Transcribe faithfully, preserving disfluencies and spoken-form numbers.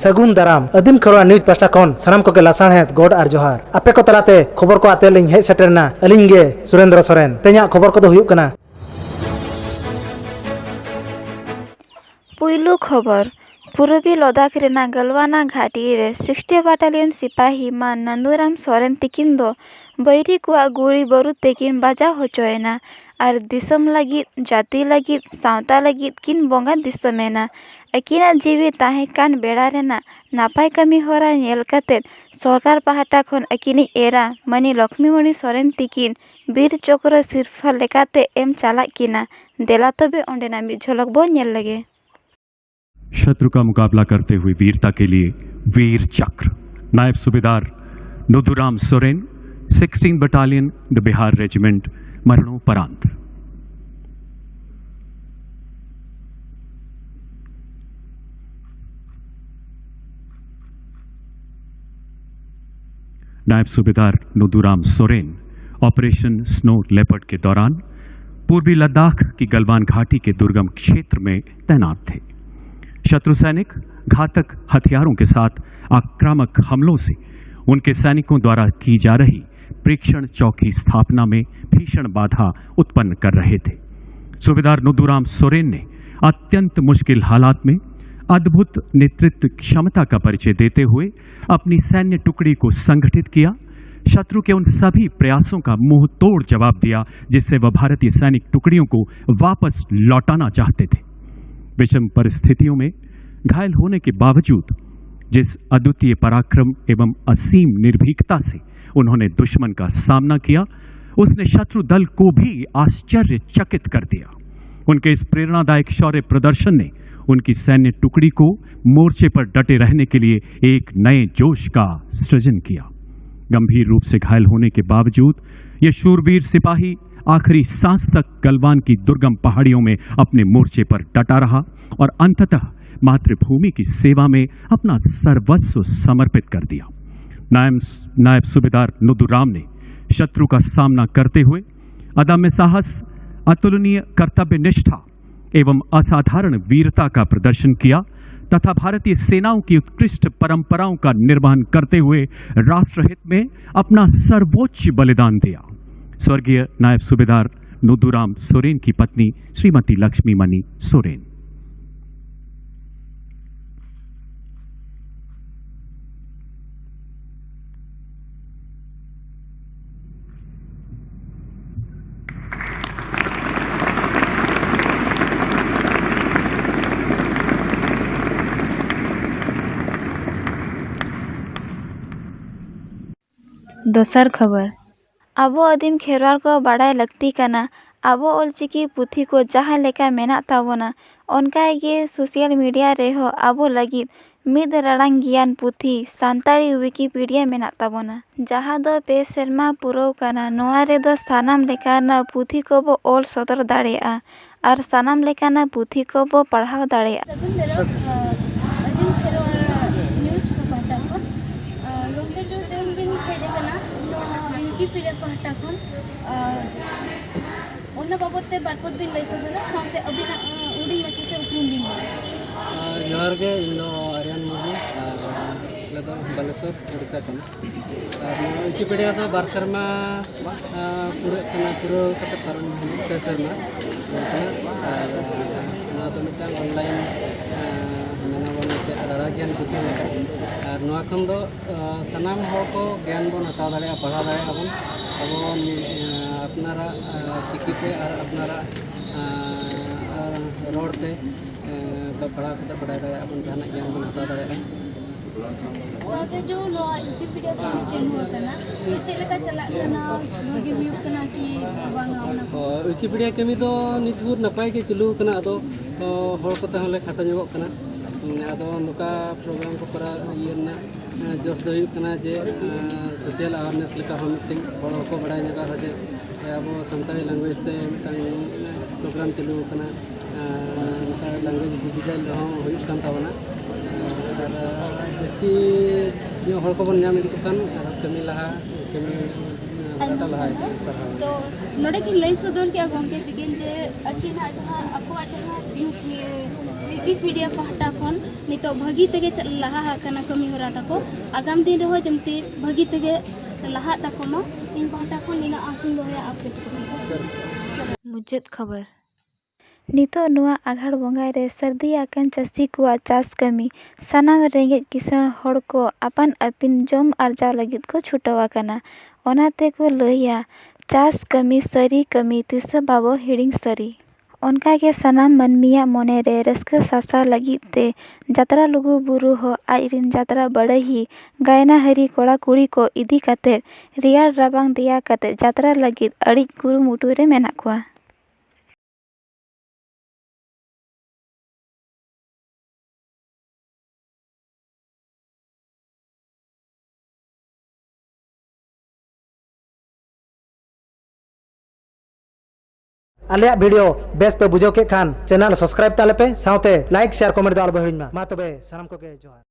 ᱥᱟᱹᱜᱩᱱ ᱫᱟᱨᱟᱢ᱾ ᱟᱹᱫᱤᱢ ᱠᱷᱮᱨᱣᱟᱲ ᱱᱤᱭᱩᱡᱽ ᱯᱟᱦᱴᱟ ᱠᱷᱚᱱ ᱥᱟᱱᱟᱢ ᱠᱚᱜᱮ ᱞᱟᱥᱟᱲᱦᱮᱫ ᱜᱚᱰ ᱟᱨ ᱡᱚᱦᱟᱨ᱾ ᱟᱯᱮ ᱠᱚ ᱛᱟᱞᱟᱛᱮ ᱠᱷᱚᱵᱚᱨ ᱠᱚ ᱟᱛᱮ ᱞᱤᱧ ᱦᱮᱡ ᱥᱮᱴᱮᱨ ᱮᱱᱟ ᱟᱹᱞᱤᱧ ᱜᱮ ᱥᱩᱨᱮᱱᱫᱨᱚ ᱥᱚᱨᱮᱱ᱾ ᱛᱮᱦᱮᱧᱟᱜ ᱠᱷᱚᱵᱚᱨ ᱠᱚᱫᱚ ᱦᱩᱭᱩᱜ ᱠᱟᱱᱟ᱾ ᱯᱩᱭᱞᱩ ᱠᱷᱚᱵᱚᱨ, ᱯᱩᱨᱩᱵᱤ ᱞᱚᱫᱟᱠᱷ ᱨᱮᱱᱟᱜ ᱜᱟᱞᱣᱟᱱᱟ ᱜᱷᱟᱹᱴᱤ ᱨᱮ ᱥᱤᱠᱥᱴᱤ ᱵᱟᱴᱟᱞᱤᱭᱚᱱ ᱥᱤᱯᱟᱦᱤ ᱢᱟᱱ ᱱᱟᱱᱫᱩᱨᱟᱢ ᱥᱚᱨᱮᱱ ᱛᱤᱠᱤᱱ ᱫᱚ ᱵᱟᱹᱭᱨᱤ ᱠᱚᱣᱟᱜ ᱜᱩᱲᱤ ᱵᱟᱹᱨᱩᱫ ᱛᱮᱠᱤᱱ ᱵᱟᱡᱟᱣ ᱦᱚᱪᱚᱭᱮᱱᱟ ᱟᱨ ᱫᱤᱥᱚᱢ ᱞᱟᱹᱜᱤᱫ, ᱡᱟᱹᱛᱤ ᱞᱟᱹᱜᱤᱫ, ᱥᱟᱶᱛᱟ ᱞᱟᱹᱜᱤᱫ ᱠᱤᱱ ᱵᱚᱸᱜᱟ ᱫᱤᱥᱚᱢᱮᱱᱟ᱾ ᱟᱹᱠᱤᱱᱟᱜ ᱡᱤᱣᱤ ᱛᱟᱦᱮᱸ ᱠᱟᱱ ᱵᱮᱲᱟ ᱨᱮᱱᱟᱜ ᱱᱟᱯᱟᱭ ᱠᱟᱹᱢᱤ ᱦᱚᱨᱟ ᱧᱮᱞ ᱠᱟᱛᱮ ᱥᱚᱨᱠᱟᱨ ᱯᱟᱦᱴᱟ ᱠᱷᱚᱱ ᱟᱹᱠᱤᱱᱤᱡ ᱮᱨᱟ ᱢᱟᱹᱱᱤ ᱞᱚᱠᱷᱢᱤᱢᱚᱬᱤ ᱥᱚᱨᱮᱱ ᱛᱤᱠᱤᱱ ᱵᱤᱨ ᱪᱚᱠᱨᱚ ᱥᱤᱨᱯᱷᱟᱹ ᱞᱮᱠᱟᱛᱮ ᱮᱢ ᱪᱟᱞᱟᱜ ᱠᱤᱱᱟ᱾ ᱫᱮᱞᱟ ᱛᱚᱵᱮ ᱚᱸᱰᱮᱱᱟᱜ ᱢᱤᱫ ᱡᱷᱚᱞᱚᱠ ᱵᱚ ᱧᱮᱞ ᱞᱮᱜᱮ᱾ शत्रु का मुकाबला करते हुए वीरता के लिए वीर चक्र, नायब सूबेदार Nuduram Soren, sixteen battalion, the Bihar regiment, मरणोपरांत। नायब सूबेदार Nuduram Soren operation snow leopard के दौरान पूर्वी लद्दाख की गलवान घाटी के दुर्गम क्षेत्र में तैनात थे। शत्रु सैनिक घातक हथियारों के साथ आक्रामक हमलों से उनके सैनिकों द्वारा की जा रही प्रेक्षण चौकी स्थापना में भीषण बाधा उत्पन्न कर रहे थे। सूबेदार नुदुराम सोरेन ने अत्यंत मुश्किल हालात में अद्भुत नेतृत्व क्षमता का परिचय देते हुए अपनी सैन्य टुकड़ी को संगठित किया, शत्रु के उन सभी प्रयासों का मुंह तोड़ जवाब दिया जिससे वह भारतीय सैनिक टुकड़ियों को वापस लौटाना चाहते थे। विषम परिस्थितियों में घायल होने के बावजूद जिस अद्वितीय पराक्रम एवं असीम निर्भीकता से उन्होंने दुश्मन का सामना किया, उसने शत्रु दल को भी आश्चर्यचकित कर दिया। उनके इस प्रेरणादायक शौर्य प्रदर्शन ने उनकी सैन्य टुकड़ी को मोर्चे पर डटे रहने के लिए एक नए जोश का सृजन किया। गंभीर रूप से घायल होने के बावजूद ये शूरवीर सिपाही आखिरी सांस तक गलवान की दुर्गम पहाड़ियों में अपने मोर्चे पर डटा रहा और अंततः मातृभूमि की सेवा में अपना सर्वस्व समर्पित कर दिया। नायब, नायब सूबेदार नुदुराम ने शत्रु का सामना करते हुए अदम्य साहस, अतुलनीय कर्तव्य निष्ठा एवं असाधारण वीरता का प्रदर्शन किया, तथा भारतीय सेनाओं की उत्कृष्ट परंपराओं का निर्वहन करते हुए राष्ट्रहित में अपना सर्वोच्च बलिदान दिया। स्वर्गीय नायब सूबेदार नुदुराम सोरेन की पत्नी श्रीमती लक्ष्मी मणि सोरेन। ᱫᱚᱥᱟᱨ ᱠᱷᱚᱵᱚᱨ᱾ ᱟᱵᱚ ᱟᱹᱫᱤᱢ ᱠᱷᱮᱨᱣᱟᱲ ᱠᱚ ᱵᱟᱲᱟᱭ ᱞᱟᱹᱠᱛᱤ ᱠᱟᱱᱟ, ᱟᱵᱚ ᱚᱞᱪᱤᱠᱤ ᱯᱩᱛᱷᱤ ᱠᱚ ᱡᱟᱦᱟᱸ ᱞᱮᱠᱟ ᱢᱮᱱᱟᱜ ᱛᱟᱵᱚᱱᱟ, ᱚᱱᱠᱟ ᱜᱮ social media ᱨᱮᱦᱚᱸ ᱟᱵᱚ ᱞᱟᱹᱜᱤᱫ ᱢᱤᱫ ᱨᱟᱲᱟᱝ ᱜᱮᱭᱟᱱ ᱯᱩᱛᱷᱤ ᱥᱟᱱᱛᱟᱲᱤ Wikipedia ᱢᱮᱱᱟᱜ ᱛᱟᱵᱚᱱᱟ, ᱡᱟᱦᱟᱸ ᱫᱚ ᱯᱮ ᱥᱮᱨᱢᱟ ᱯᱩᱨᱟᱹᱣ ᱠᱟᱱᱟ᱾ ᱱᱚᱣᱟ ᱨᱮᱫᱚ ᱥᱟᱱᱟᱢ ᱞᱮᱠᱟᱱᱟᱜ ᱯᱩᱛᱷᱤ ᱠᱚᱵᱚ ᱚᱞ ᱥᱚᱫᱚᱨ ᱫᱟᱲᱮᱭᱟᱜᱼᱟ ᱟᱨ ᱥᱟᱱᱟᱢ ᱞᱮᱠᱟᱱᱟᱜ ᱯᱩᱛᱷᱤ ᱠᱚᱵᱚ ᱯᱟᱲᱦᱟᱣ ᱫᱟᱲᱮᱭᱟᱜᱼᱟ᱾ ᱥᱟᱹᱜᱩᱱ ᱫᱟᱨᱟᱢ, ᱟᱹᱫᱤᱢ ᱠᱷᱮᱨᱣᱟᱲ news ᱠᱚ ᱯᱟᱦᱴᱟ ᱠᱷᱚᱱ᱾ ᱜᱚᱢᱠᱮ ᱡᱚ, ᱛᱮᱦᱮᱧ ᱵᱤᱱ ᱦᱮᱡ ᱟᱠᱟᱱᱟ ᱱᱚᱣᱟ Wikipedia ᱯᱟᱦᱴᱟ ᱠᱷᱚᱱ᱾ ᱚᱱᱟ ᱵᱟᱵᱚᱫ ᱛᱮ ᱵᱟᱨ ᱯᱚᱫ ᱵᱤᱱ ᱞᱟᱹᱭ ᱥᱚᱫᱚᱨᱟ, ᱥᱟᱶᱛᱮ ᱟᱹᱵᱤᱱᱟᱜ ᱦᱩᱰᱤᱧ ᱢᱟᱪᱷᱟ ᱛᱮ ᱩᱯᱨᱩᱢ ᱵᱤᱱ ᱞᱟᱹᱭᱟ᱾ ᱡᱚᱦᱟᱨ ᱜᱮ, ᱤᱧ ᱫᱚ ᱟᱨᱭᱟᱱ ᱢᱩᱨᱢᱩ, ᱟᱨ ᱟᱞᱮ ᱫᱚ ᱵᱟᱞᱮᱥᱚᱨ, ᱳᱰᱤᱥᱟ ᱠᱷᱚᱱ᱾ ᱟᱨ ᱱᱚᱣᱟ Wikipedia ᱫᱚ ᱵᱟᱨ ᱥᱮᱨᱢᱟ ᱯᱩᱨᱟᱹᱜ ᱠᱟᱱᱟ, ᱯᱩᱨᱟᱹᱣ ᱠᱟᱛᱮ ᱯᱟᱨᱚᱢ ᱦᱩᱭᱩᱜ ᱯᱮ ᱥᱮᱨᱢᱟ ᱦᱩᱭᱩᱜ ᱠᱟᱱᱟ᱾ ᱟᱨ ᱱᱚᱣᱟ ᱫᱚ ᱢᱤᱫᱴᱟᱝ online ᱢᱟᱱᱮ ᱵᱚᱱ ᱪᱮᱫ ᱫᱟᱲᱮᱭᱟᱜ ᱜᱮᱭᱟᱱ ᱯᱩᱛᱷᱤ ᱞᱮᱠᱟ᱾ ᱟᱨ ᱱᱚᱣᱟ ᱠᱷᱚᱱ ᱫᱚ ᱥᱟᱱᱟᱢ ᱦᱚᱲ ᱠᱚ ᱜᱮᱭᱟᱱ ᱵᱚᱱ ᱦᱟᱛᱟᱣ ᱫᱟᱲᱮᱭᱟᱜᱼᱟ, ᱯᱟᱲᱦᱟᱣ ᱫᱟᱲᱮᱭᱟᱜᱼᱟ ᱵᱚᱱ᱾ ᱟᱵᱚ ᱟᱯᱱᱟᱨᱟᱜ ᱪᱤᱠᱤᱛᱮ ᱟᱨ ᱟᱯᱱᱟᱨᱟᱜ ᱨᱚᱲ ᱛᱮ ᱯᱟᱲᱦᱟᱣ ᱠᱟᱛᱮ ᱵᱟᱰᱟᱭ ᱫᱟᱲᱮᱭᱟᱜᱼᱟ ᱵᱚᱱ, ᱡᱟᱦᱟᱱᱟᱜ ᱜᱮᱭᱟᱱ ᱵᱚᱱ ᱦᱟᱛᱟᱣ ᱫᱟᱲᱮᱭᱟᱜᱼᱟ᱾ ᱥᱟᱶᱛᱮ ᱡᱚ, ᱱᱚᱣᱟ Wikipedia ᱠᱟᱹᱢᱤ ᱪᱟᱹᱞᱩ ᱟᱠᱟᱱᱟ, ᱛᱚ ᱪᱮᱫ ᱞᱮᱠᱟ ᱪᱟᱞᱟᱜ ᱠᱟᱱᱟ? ᱵᱷᱟᱹᱜᱤ ᱦᱩᱭᱩᱜ ᱠᱟᱱᱟ ᱠᱤ ᱵᱟᱝᱟ, ᱚᱱᱟ ᱠᱚ? ᱚ, Wikipedia ᱠᱟᱹᱢᱤ ᱫᱚ ᱱᱤᱛ ᱵᱷᱳᱨ ᱱᱟᱯᱟᱭ ᱜᱮ ᱪᱟᱹᱞᱩ ᱟᱠᱟᱱᱟ᱾ ᱟᱫᱚ ᱚ, ᱦᱚᱲ ᱠᱚᱛᱮ ᱦᱚᱸᱞᱮ ᱠᱷᱟᱴᱚ ᱧᱚᱜᱚᱜ ᱠᱟᱱᱟ᱾ ᱟᱫᱚ ᱱᱚᱝᱠᱟ program ᱠᱚ ᱠᱚᱨᱟᱣ ᱤᱭᱟᱹ ᱨᱮᱱᱟᱜ ᱡᱚᱥ ᱫᱚ ᱦᱩᱭᱩᱜ ᱠᱟᱱᱟ ᱡᱮ social awareness ᱞᱮᱠᱟ ᱦᱚᱸ ᱢᱤᱫᱴᱮᱱ ᱦᱚᱲ ᱦᱚᱸᱠᱚ ᱵᱟᱲᱟᱭ ᱧᱚᱜᱟ ᱡᱮ ᱟᱵᱚ ᱥᱟᱱᱛᱟᱲᱤ language ᱛᱮ ᱢᱤᱫᱴᱟᱝ program ᱪᱟᱹᱞᱩ ᱟᱠᱟᱱᱟ᱾ ᱱᱚᱝᱠᱟ language digital ᱨᱮᱦᱚᱸ ᱦᱩᱭᱩᱜ ᱠᱟᱱ ᱛᱟᱵᱚᱱᱟ᱾ ᱟᱨ ᱡᱟᱹᱥᱛᱤ ᱧᱚᱜ ᱦᱚᱲ ᱠᱚᱵᱚᱱ ᱧᱟᱢ ᱤᱫᱤ ᱠᱚ ᱠᱷᱟᱱ ᱟᱨ ᱠᱟᱹᱢᱤ ᱞᱟᱦᱟ, ᱠᱟᱹᱢᱤ ᱟᱭᱢᱟ ᱞᱟᱦᱟ ᱥᱟᱨᱦᱟᱣ᱾ ᱤᱫᱤ, ᱥᱟᱨᱦᱟᱣ᱾ ᱛᱚ ᱱᱚᱰᱮ ᱠᱤᱱ ᱞᱟᱹᱭ ᱥᱚᱫᱚᱨ ᱠᱮᱜᱼᱟ ᱜᱚᱢᱠᱮ ᱛᱤᱠᱤᱱ ᱡᱮ ᱟᱹᱠᱤᱱᱟᱜ ᱡᱟᱦᱟᱸ ᱟᱠᱚᱣᱟᱜ ᱡᱟᱦᱟᱸ ᱢᱤᱫ, ᱢᱤᱫ ᱯᱤᱰᱤᱭᱟ ᱯᱟᱦᱴᱟ ᱠᱷᱚᱱ ᱱᱤᱛᱚᱜ ᱵᱷᱟᱹᱜᱤ ᱛᱮᱜᱮ ᱪᱟᱞ-, ᱞᱟᱦᱟ ᱟᱠᱟᱱᱟ ᱠᱟᱹᱢᱤ ᱦᱚᱨᱟ ᱛᱟᱠᱚ᱾ ᱟᱜᱟᱢ ᱫᱤᱱ ᱨᱮᱦᱚᱸ ᱡᱮᱢᱛᱤ ᱵᱷᱟᱹᱜᱤ ᱛᱮᱜᱮ ᱞᱟᱦᱟᱜ ᱛᱟᱠᱚ ᱢᱟ, ᱤᱧ ᱯᱟᱦᱴᱟ ᱠᱷᱚᱱ ᱱᱤᱱᱟᱹᱜ ᱟᱥ ᱤᱧ ᱫᱚᱦᱚᱭᱟ ᱟᱯᱮ ᱴᱷᱮᱱ᱾ ᱢᱩᱪᱟᱹᱫ ᱠᱷᱚᱵᱚᱨ᱾ ᱱᱤᱛᱚᱜ ᱱᱚᱣᱟ ᱟᱜᱷᱟᱲ ᱵᱚᱸᱜᱟ ᱨᱮ ᱥᱟᱹᱨᱫᱤ ᱟᱠᱟᱱ ᱪᱟᱹᱥᱤ ᱠᱚᱣᱟᱜ ᱪᱟᱥ ᱠᱟᱹᱢᱤ᱾ ᱥᱟᱱᱟᱢ ᱨᱮᱸᱜᱮᱡ ᱠᱤᱥᱟᱹᱬ ᱦᱚᱲ ᱠᱚ ᱟᱯᱟᱱ ᱟᱹᱯᱤᱱ ᱡᱚᱢ ᱟᱨᱡᱟᱣ ᱞᱟᱹᱜᱤᱫ ᱠᱚ ᱪᱷᱩᱴᱟᱹᱣ ᱟᱠᱟᱱᱟ᱾ ᱚᱱᱟ ᱛᱮᱠᱚ ᱞᱟᱹᱭᱟ, "ᱪᱟᱥ ᱠᱟᱹᱢᱤ ᱥᱟᱹᱨᱤ ᱠᱟᱹᱢᱤ, ᱛᱤᱥ ᱦᱚᱸ ᱵᱟᱵᱚ ᱦᱤᱲᱤᱧ ᱥᱟᱹᱨᱤ᱾" ᱚᱱᱠᱟ ᱜᱮ ᱥᱟᱱᱟᱢ ᱢᱟᱹᱱᱢᱤᱭᱟᱜ ᱢᱚᱱᱮ ᱨᱮ ᱨᱟᱹᱥᱠᱟᱹ ᱥᱟᱨᱥᱟᱣ ᱞᱟᱹᱜᱤᱫ ᱛᱮ ᱡᱟᱛᱨᱟ ᱞᱩᱜᱩ ᱵᱩᱨᱩ ᱦᱚᱸ ᱟᱡ ᱨᱤᱱ ᱡᱟᱛᱨᱟ ᱵᱟᱰᱟᱭᱤ ᱜᱟᱭᱱᱟᱦᱟᱹᱨᱤ ᱠᱚᱲᱟ ᱠᱩᱲᱤ ᱠᱚ ᱤᱫᱤ ᱠᱟᱛᱮ ᱨᱮᱭᱟᱲ ᱨᱟᱵᱟᱝ ᱫᱮᱭᱟ ᱠᱟᱛᱮ ᱡᱟᱛᱨᱟ ᱞᱟᱹᱜᱤᱫ ᱟᱹᱰᱤ ᱠᱩᱨᱩᱢᱩᱴᱩ ᱨᱮ ᱢᱮᱱᱟᱜ ᱠᱚᱣᱟ᱾ ᱟᱞᱮᱭᱟᱜ video ᱵᱮᱥ ᱯᱮ ᱵᱩᱡᱷᱟᱹᱣ ᱠᱮᱫ ᱠᱷᱟᱱ channel subscribe ᱛᱟᱞᱮ ᱯᱮ, ᱥᱟᱶᱛᱮ like, share, comment ᱫᱚ ᱟᱞᱚ ᱯᱮ ᱦᱤᱲᱤᱧ ᱢᱟ᱾ ᱢᱟ ᱛᱚᱵᱮ ᱥᱟᱱᱟᱢ ᱠᱚᱜᱮ ᱡᱚᱦᱟᱨ᱾